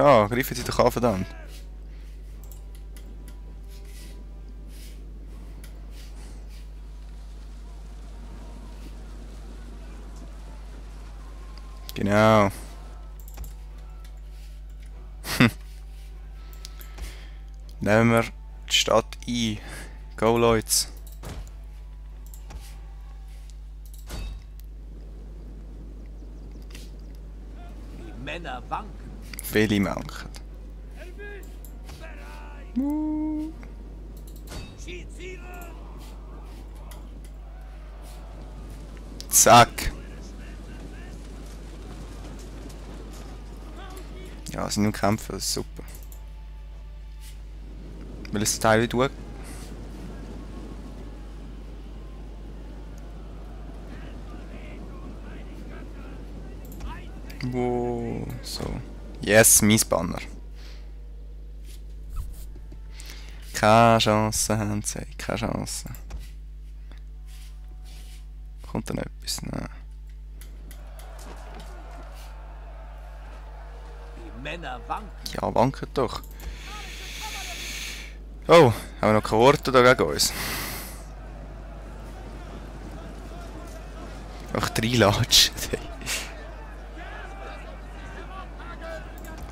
Da, greifen Sie doch an, verdammt. Genau. Nehmen wir die Stadt ein. Go, Leute. Die Männer wanken. Viele manken. Zack. Ja, sie nur kämpfen, das ist super. Welches Teil du? Wo so. Yes, mein Banner. Keine Chance haben sie, keine Chance. Kommt da noch etwas? Nein. Die Männer wanken. Ja, wanken doch. Oh, haben wir noch keine Worte da gegen uns? Ach, 3 Latschen.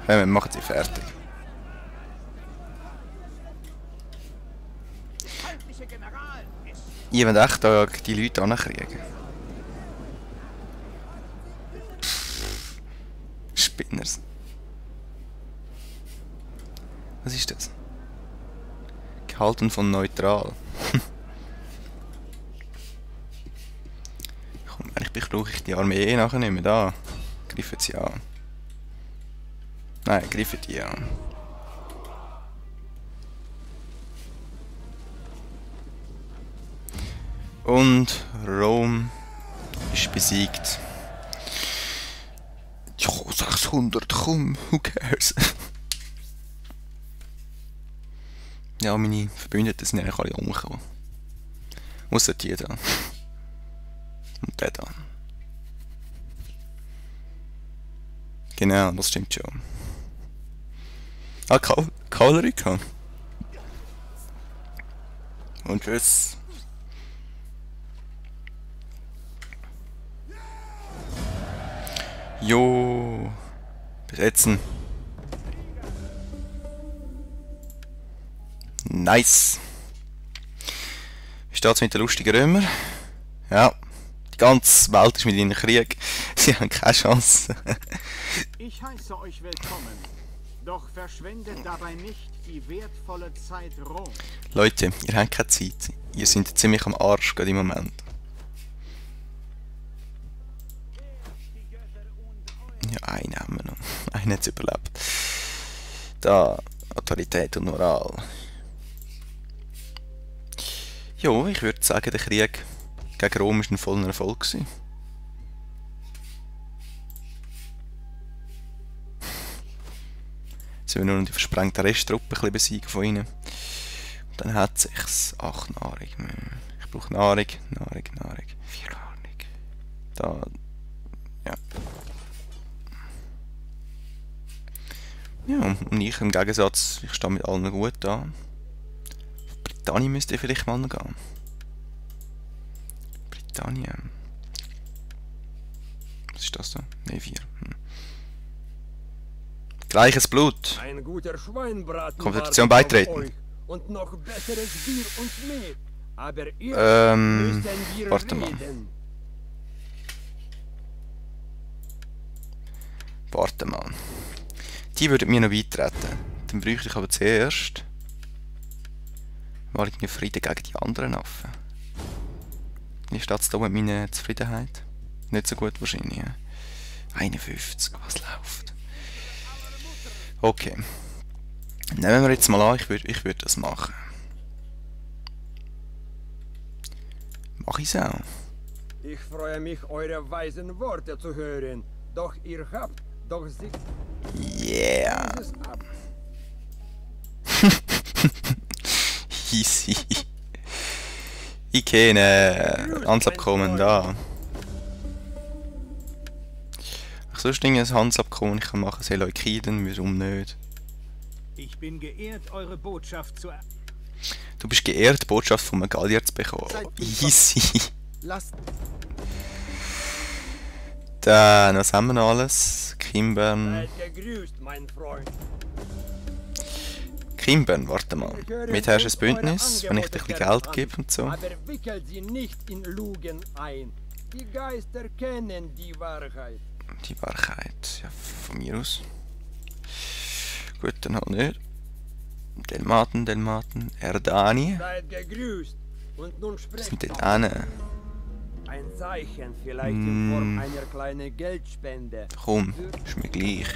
Ja, wir machen sie fertig. Ich will echt da die Leute ankriegen. Spinners. Was ist das? Gehalten von neutral. Komm, eigentlich brauche ich die Armee nachher nicht mehr. Da. Greifen sie an. Nein, greifen die an. Und Rom ist besiegt. Ja, 600, komm, who cares? Ja, meine Verbündeten sind eigentlich alle umgekommen. Ausser die da. Und der da. Genau, das stimmt schon. Ah, Kavallerie kann. Und tschüss. Jo. Besetzen. Nice. Wie steht's mit den lustigen Römern? Ja. Die ganze Welt ist mit ihnen Krieg. Sie haben keine Chance. Ich heiße euch willkommen. Doch verschwendet dabei nicht die wertvolle Zeit Rom. Leute, ihr habt keine Zeit. Ihr seid ziemlich am Arsch gerade im Moment. Ja, einen haben wir noch. Einen hat es überlebt. Da, Autorität und Moral. Jo, ich würde sagen, der Krieg gegen Rom war ein voller Erfolg gewesen. Jetzt müssen wir nur noch die versprengten Resttruppen besiegen von ihnen. Und dann hat sich's. 8 Nahrung. Ich brauche Nahrung. 4 Nahrung. Da. Ja. Ja, und ich im Gegensatz, ich stehe mit allen gut da. Britannien müsste ich vielleicht mal noch gehen. Britannien. Was ist das da? Ne, 4. Gleiches Blut. Ein guter Schweinbraten. Konföderation beitreten. Und noch besseres Bier und Mehl. Aber ihr müsst wir warte mal. reden. Warte mal. Die würden mir noch beitreten. Dann bräuchte ich aber zuerst mal irgendwie Frieden gegen die anderen Affen. Wie steht es da mit meiner Zufriedenheit? Nicht so gut wahrscheinlich. Ja? 51, was läuft? Okay. Nehmen wir jetzt mal an, ich würd das machen. Mach ich's auch. Ich freue mich, eure weisen Worte zu hören. Doch ihr habt doch sich Yeah. dieses ab. Easy. Ich kenne Ansabkommen da. sonst ein Handelsabkommen ich kann machen? Seleukiden, warum nicht? Ich bin geehrt, eure Botschaft zu... Du bist geehrt, die Botschaft von einem Gallier zu bekommen. Easy. Lasst Dann, was haben wir noch alles? Kimbern. Seid gegrüßt, mein Freund. Kimbern, warte mal. Mit herrscht ein Bündnis, wenn ich dir ein bisschen Geld an, gebe und so. Aber wickelt sie nicht in Lügen ein. Die Geister kennen die Wahrheit. Die Wahrheit, ja, von mir aus. Gut, dann halt nicht. Delmaten, Erdani. Seid gegrüßt. Und nun sprecht Was sind dort hin? ein Zeichen, vielleicht in Form einer kleinen Geldspende. Komm, ist mir gleich.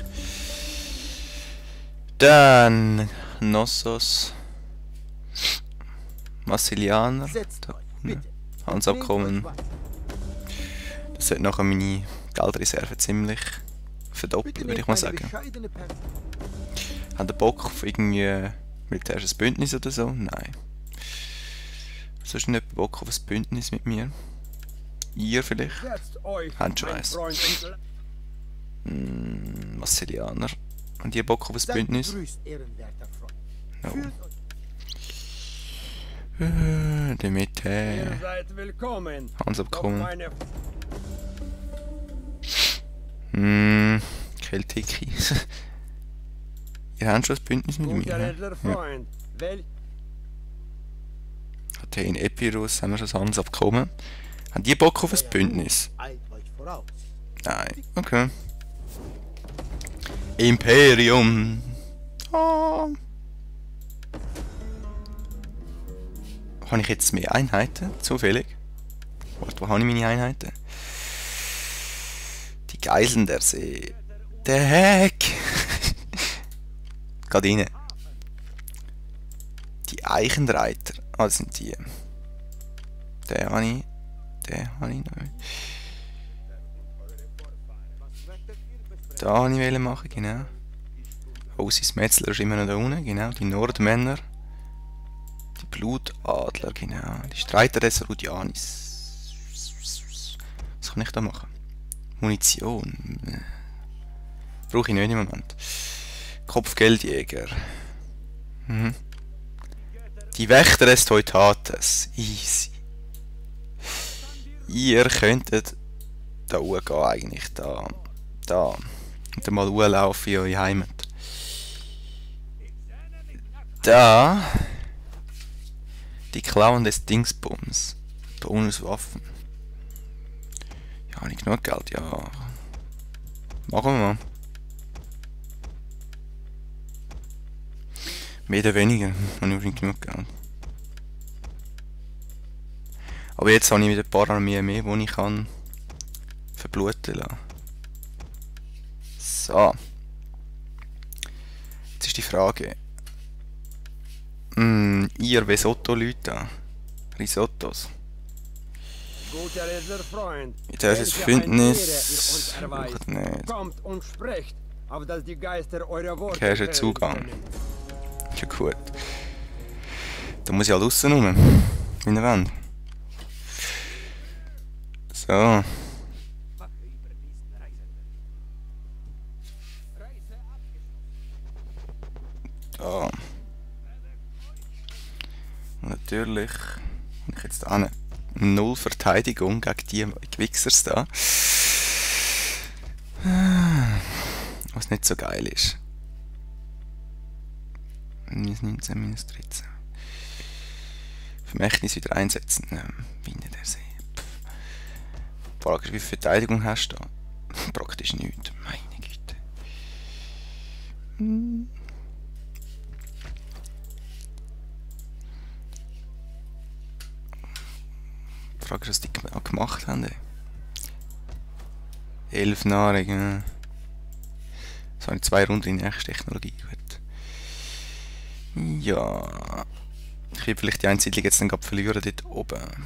Dann Knossos. Massilianer. setzt Da euch, unten. bitte. Handelsabkommen. Nehmt euch was. Das sollte nachher meine Geldreserve ziemlich verdoppeln, Bitte würde ich nehmt mal eine sagen. bescheidene Person. Habt ihr Bock auf irgendwie militärisches Bündnis oder so? Nein. Sonst nicht Bock auf ein Bündnis mit mir? Ihr vielleicht? Setzt euch, Habt schon mein eins. Freund, und Massilianer. Habt ihr Bock auf ein Seid Bündnis? gegrüßt, ehrenwerter Freund. No. Fühlt euch Der Mitte. ihr seid willkommen. Doch Handelsabkommen. meine Keltiki. Ihr habt schon ein Bündnis mit guter mir. edler Ja. Freund, Athen, Epirus, haben wir schon ein Handelsabkommen. Habt ihr Bock auf ein Bündnis? eilt euch voraus. Nein, okay. Imperium. Ah. Habe ich jetzt mehr Einheiten? Zufällig? Warte, wo habe ich meine Einheiten? Die Geiseln der See. Der Heck! Gerade rein. Die Eichenreiter. Ah, das sind die. Den habe ich. Den habe ich noch. Da wollte ich machen, genau. Osis Metzler ist immer noch da unten, genau. Die Nordmänner. Die Blutadler, genau. Die Streiter des Rudianis. Was kann ich da machen? Munition. Brauche ich nicht im Moment. Kopfgeldjäger. Mhm. Die Wächter des Teutates. Easy. Ihr könntet da gehen eigentlich. Da. Und dann mal laufen in eure Heimat. Da. Die Klauen des Dingsbums. Bonuswaffen. Ja, habe ich genug Geld? Ja. Machen wir mal. Mehr oder weniger. Habe ich nicht genug Geld. Aber jetzt habe ich wieder ein paar Armeen mehr, die ich kann verbluten lassen. So. Jetzt ist die Frage. Ihr Vesotto-Leute. Risottos. guter edler Freund. Jetzt ist es welche eine Bündnis. Ehre ihr uns erweist. Braucht nicht. Kommt und sprecht, auf dass die Geister eure Worte Okay, ist ein hören Zugang. können. Ja gut. Da muss ich halt aussen rum. In der Wand. So. Da. Und natürlich, wenn ich jetzt da null Verteidigung gegen die Gewichsers da. Was nicht so geil ist. Minus 19, minus 13. Vermächtnis wieder einsetzen. Wiener der See. Die Frage ist, wie viel Verteidigung hast du da? Praktisch nichts. Meine Güte. Die Frage ist, was die gemacht haben. 11 Nahrung. Das habe ich 2 Runden in nächste Technologie. Gut. Ja. Ich will vielleicht die Einsiedlung jetzt dann gerade verlieren dort oben.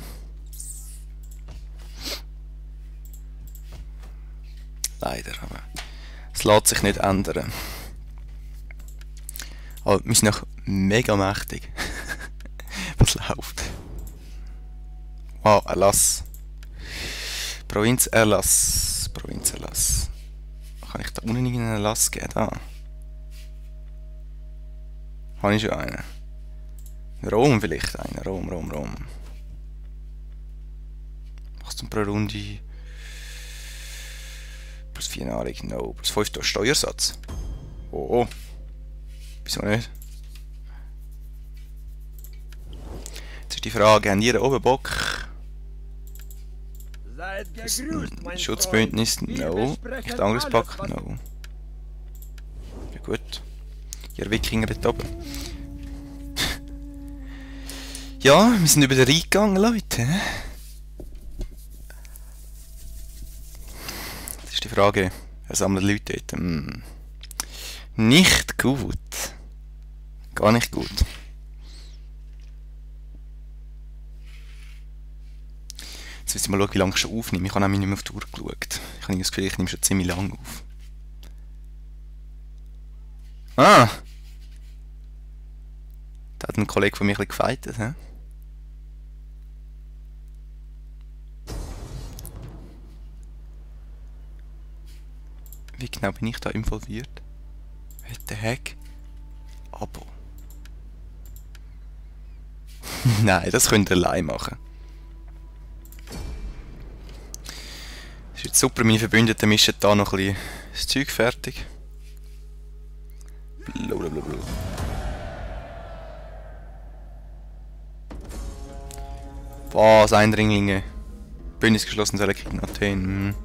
Leider, aber es lässt sich nicht ändern. Aber wir sind noch mega mächtig. Was läuft? Wow, Erlass. Provinzerlass. Provinzerlass. Kann ich da unten irgendeinen Lass geben? Da. Habe ich schon einen. Rom vielleicht einen. Rom. Machst du pro Runde plus 4 Nahrung? No. Plus 5 durch Steuersatz. Oh. Wieso nicht? Jetzt ist die Frage, haben ihr oben Bock? Seid gegrüßt, mein Schutzbündnis? Freund. Wir No. besprechen Nicht Angriffspakt? alles, was- No. Ja gut. Ihr Wikinger dort oben. Ja, wir sind über den Rhein gegangen, Leute. Das ist die Frage. Er sammelt Leute dort. Nicht gut. Gar nicht gut. Jetzt müssen wir mal schauen, wie lange ich schon aufnehme. Ich habe nämlich nicht mehr auf die Uhr geschaut. Ich habe das Gefühl, ich nehme schon ziemlich lang auf. Ah! Da hat ein Kollege von mir ein bisschen gefightet, hä? Wie genau bin ich da involviert? What the heck? Abo. Nein, das könnt ihr allein machen. Das ist jetzt super, meine Verbündeten mischen da noch ein bisschen das Zeug fertig. Blablabla. Was, Eindringlinge? Bündnis geschlossen, Selektiv in Athen.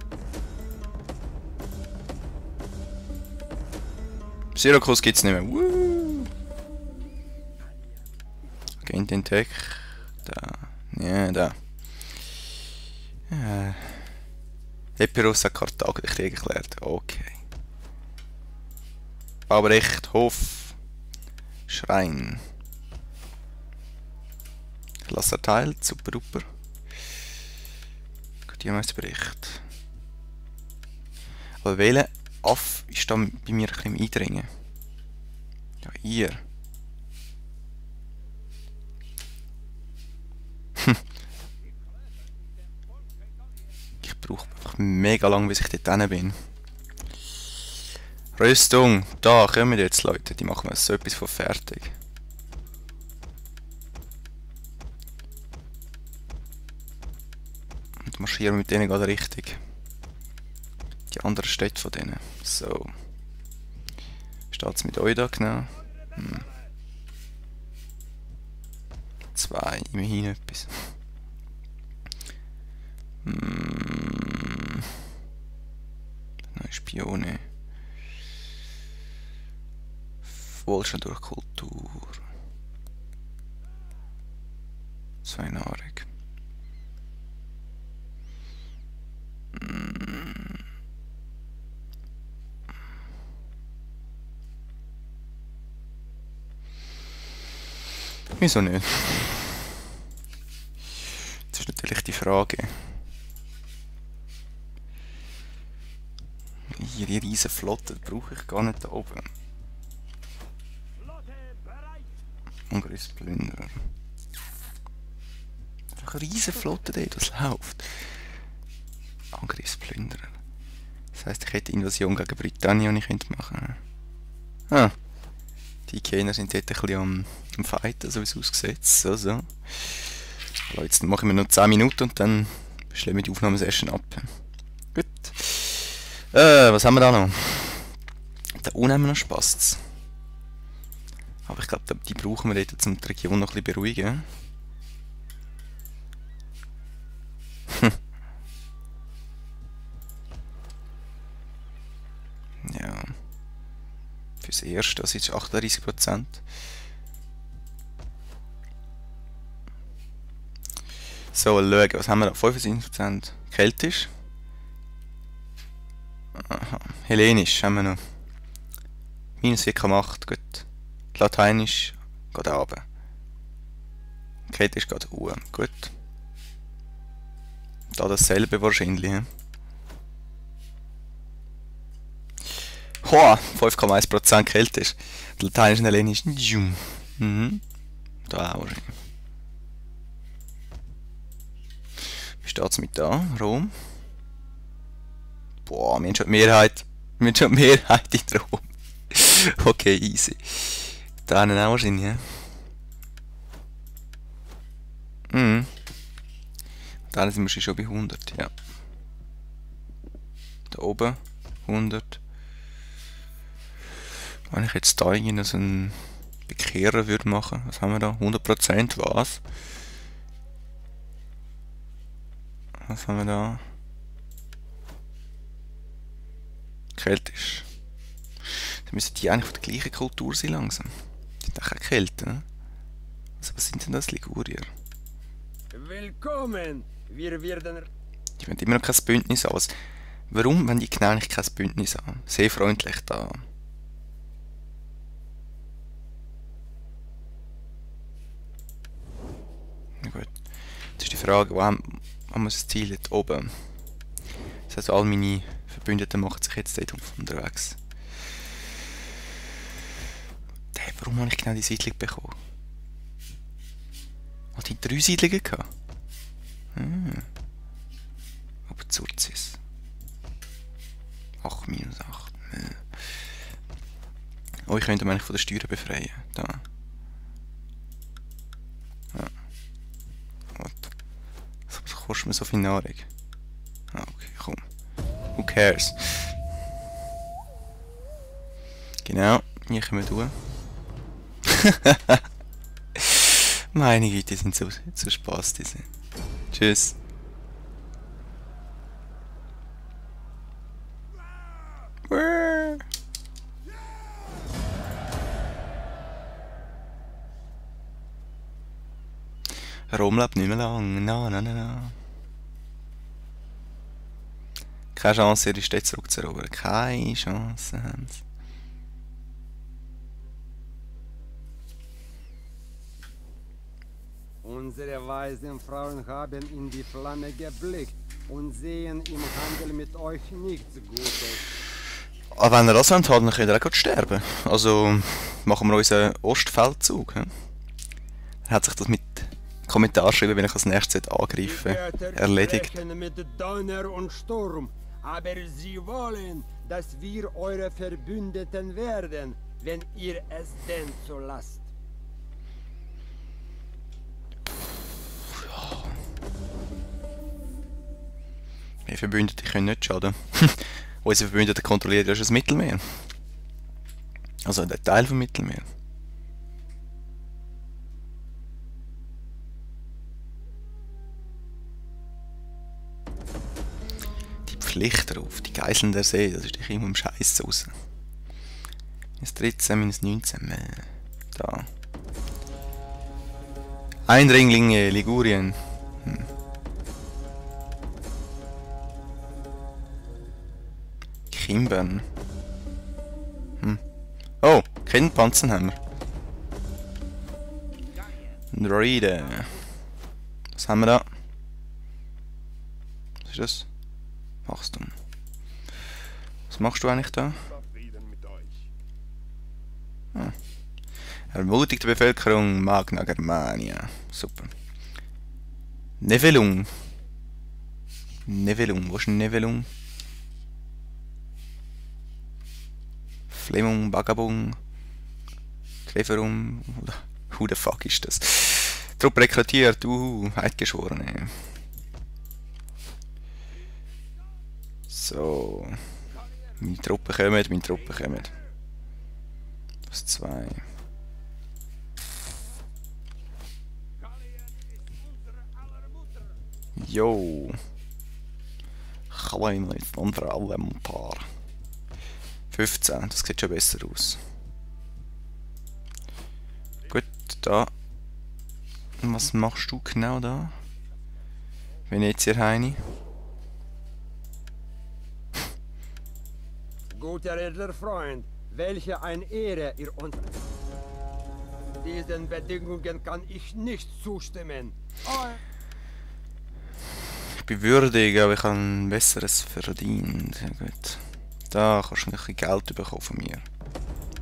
Syrakus gibt's nicht mehr. Woo! Agent in Tech. Da. Ja, da. Epirus hat Karthago den Krieg erklärt. Okay. Albrecht, Hof. Schrein. Lass erteilt. Super, super. Gut, Bericht. Aber welcher Aff ist da bei mir ein bisschen im Eindringen? Ja, ihr. Ich brauche einfach mega lang, bis ich dort hin bin. Rüstung, da kommen jetzt Leute, die machen wir so etwas von fertig. Und marschieren mit denen gerade richtig. Die andere Städte von denen. So. Steht's mit euch da genau? 2, immerhin etwas. Neue Spione. Wohlstand durch Kultur. 2 Nahrung. Wieso nicht? Das ist natürlich die Frage. Hier die riesen Flotte brauche ich gar nicht da oben. Angriffsplünderer. Einfach eine riesen Flotte dort, was läuft. Angriffsplünderer. Das heisst, ich hätte Invasion gegen Britannien, die ich könnte machen. Ah. Die Ikener sind dort ein bisschen am Fighten, so wie es aussieht. So. Also, jetzt machen wir noch 10 Minuten und dann schließen wir die Aufnahmesession ab. Gut. Was haben wir da noch? Da unten haben wir noch Spaß. Aber ich glaube, die brauchen wir dort, um die Region noch ein bisschen beruhigen. Ja. Fürs Erste, das ist 38%. So, schauen, was haben wir da? 25%. Keltisch. Aha. Hellenisch haben wir noch. Minus 4,8, gut. Lateinisch geht runter. Keltisch geht hoch, gut. Da dasselbe wahrscheinlich. He? Hoa, 5,1% Keltisch. Lateinisch und Hellenisch. Da auch wahrscheinlich. Wie steht es mit da? Rom? Boah, wir haben schon die Mehrheit. Mit schon Mehrheit in Rom. Okay, easy. Da einen auch wahrscheinlich, ja? Mhm. Da sind wir schon bei 100, ja. Da oben 100. Wenn ich jetzt da irgendwie so einen Bekehrer würde machen, was haben wir da? 100% was? Was haben wir da? Keltisch. Dann müssen die eigentlich von der gleichen Kultur sein langsam. Die sind auch Kelten, ne? Also was sind denn das Ligurier? Willkommen! Wir werden... Die wollen immer noch kein Bündnis an. Warum wollen die genau nicht kein Bündnis an? Sehr freundlich da. Na gut. Jetzt ist die Frage, wo haben wir das Ziel jetzt oben? Das heißt, all meine Verbündeten machen sich jetzt dort unterwegs. Warum habe ich genau die Siedlung bekommen? Hat die 3 Siedlungen gehabt? Aber Zurzis. 8 minus 8. Oh, ich könnte mich eigentlich von der Steuern befreien. Da. Ja. Was kostet mir so viel Nahrung? Ah, okay, komm. Who cares? Genau, hier können wir durch. Meine Güte, die sind so Spaß, diese. Tschüss. Rom lebt nicht mehr lang. Na. Keine Chance, ihre Städte zurückzuerobern. Keine Chance haben sie. Unsere weisen Frauen haben in die Flamme geblickt und sehen im Handel mit euch nichts Gutes. Aber wenn ihr das wollt, dann könnt ihr auch gerade sterben. Also machen wir unseren Ostfeldzug. Dann hat sich das mit Kommentar schreiben, wenn ich als nächstes angreifen erledigt. Mit Donner und Sturm, aber sie wollen, dass wir eure Verbündeten werden, wenn ihr es denn so lasst. Wir Verbündete können nicht schaden. Unsere Verbündeten kontrollieren ja schon das Mittelmeer. Also der Teil vom Mittelmeer. Die Pflicht darauf, die Geiseln der See, das ist dich immer im Scheiß raus. Minus 13, minus 19. Da. Eindringlinge, Ligurien. Kimbern. Oh, keinen Panzer haben wir. Droide. Was haben wir da? Was ist das? Wachstum. Was machst du eigentlich da? Ermutigt die Bevölkerung Magna Germania. Super. Nivellung. Wo ist Nivellung? Flemung, Bagabung, Treferum, who the fuck ist das? Truppe rekrutiert, Eidgeschworene. So. Meine Truppen kommen. Das 2. Jo. Klein ist unser aller Mutter. 15, das sieht schon besser aus. Gut, da. Was machst du genau da? Venetier Heini. Guter edler Freund, welche eine Ehre ihr uns... Diesen Bedingungen kann ich nicht zustimmen. Ich bin würdig, aber ich habe ein besseres verdient. Ja, gut. Da kannst du ein bisschen Geld bekommen von mir.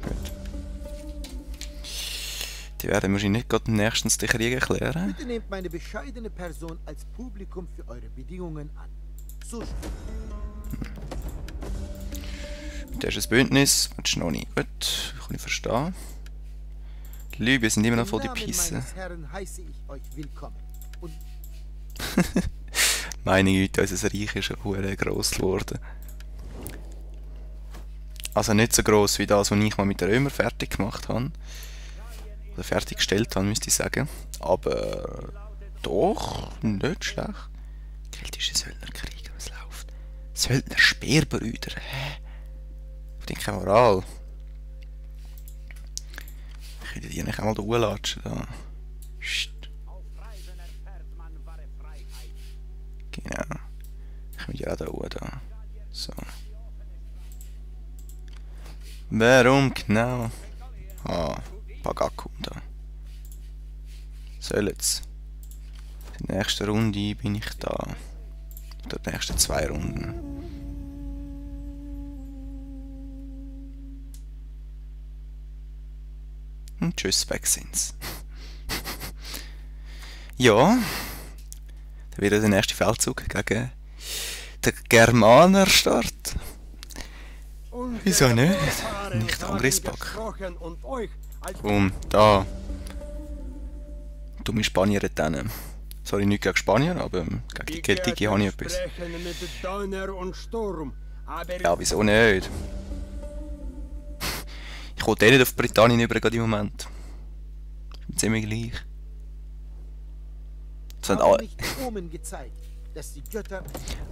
Gut. Die werden wahrscheinlich nicht gerade nächstens den Krieg erklären. Bitte nehmt meine bescheidene Person als Publikum für eure Bedingungen an. So. Das ist ein Bündnis. Das ist noch nicht gut. Kann ich verstehen. Die Libyen sind immer noch voll die Im Namen Pisse. meines Herrn heiße ich euch willkommen. Und Meine Güte, unser Reich ist schon gross geworden. Also nicht so gross wie das, was ich mal mit den Römern fertig gemacht habe. Oder fertiggestellt habe, müsste ich sagen. Aber doch, nicht schlecht. Keltische Söldnerkriege, was läuft? Söldner Speerbrüder, hä? Auf den keine Moral. Ich könnte die nicht einmal da hochlatschen. Da. Genau. Ich bin ja da oben da. So. Warum genau? Ah, Pagakum da. So, jetzt. In der nächsten Runde bin ich da. Oder die nächsten 2 Runden. Und tschüss, weg sind's. Ja. Dann wird der nächste Feldzug gegen den Germaner-Start. Wieso nicht? Nicht Angriffspack. Da. Dumme Spanier dann. Sorry, nicht gegen Spanier, aber gegen die Keltige habe ich etwas. Ja, wieso nicht? Ich will nicht auf Britannien über im Moment. Ist mir ziemlich gleich.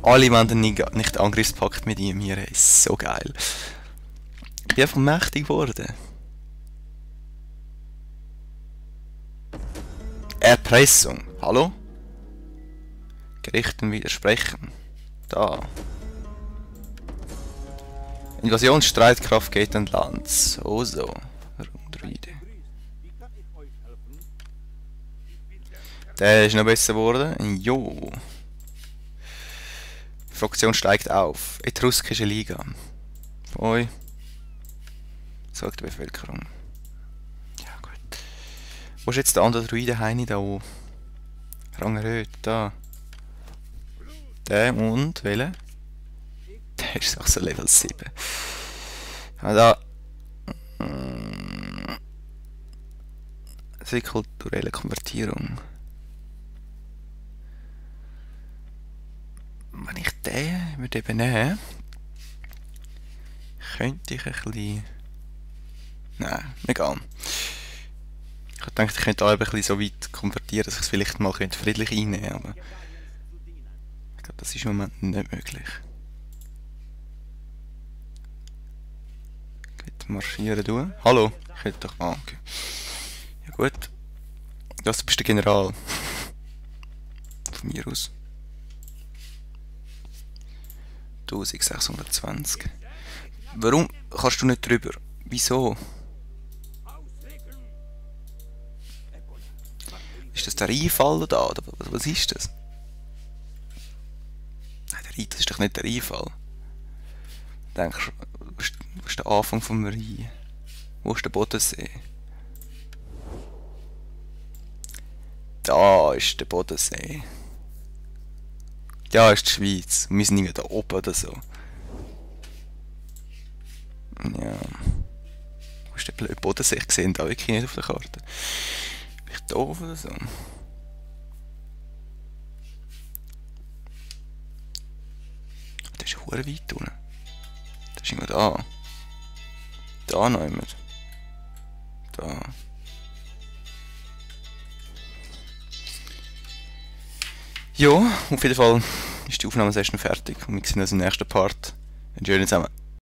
Alle wollen nicht Angriffspakt mit ihm hier. Ist so geil. Ich bin einfach mächtig geworden. Erpressung. Hallo? Gerichten widersprechen. Da. Invasionsstreitkraft geht an Land. So. Rundride. Der ist noch besser geworden. Jo. Die Fraktion steigt auf. Etruskische Liga. Oi. Sagt die Bevölkerung. Ja, gut. Wo ist jetzt der andere Druide Heini da oben? Rang erhöht. Da. Der und welcher? Der ist auch so Level 7. Ja, da. Kulturelle Konvertierung. Wenn ich den würde eben nehmen, könnte ich ein bisschen... Nein, egal. Ich dachte, ich könnte alle ein bisschen so weit konvertieren, dass ich es vielleicht mal friedlich einnehmen könnte, aber ich glaube, das ist im Moment nicht möglich. Gut, marschieren du. Hallo? Ich hätte doch... Ah, okay. Ja gut. Du bist der General. Von mir aus. 1620. Warum kannst du nicht drüber? Wieso? Ist das der Einfall da? Oder was ist das? Nein, das ist doch nicht der Einfall. Denkst du, wo ist der Anfang vom Rhein? Wo ist der Bodensee? Da ist der Bodensee. Da ist die Schweiz. Und wir sind nicht da oben oder so. Ja. Wo ist der blöde Bodensee? Ich sehe ihn da wirklich nicht auf der Karte. Vielleicht da oben oder so. Das ist verdammt weit unten. Das ist irgendwo da. Da noch jemand. Da. Ja, auf jeden Fall ist die Aufnahmesession fertig und wir sehen uns im nächsten Part. Einen schönen zusammen.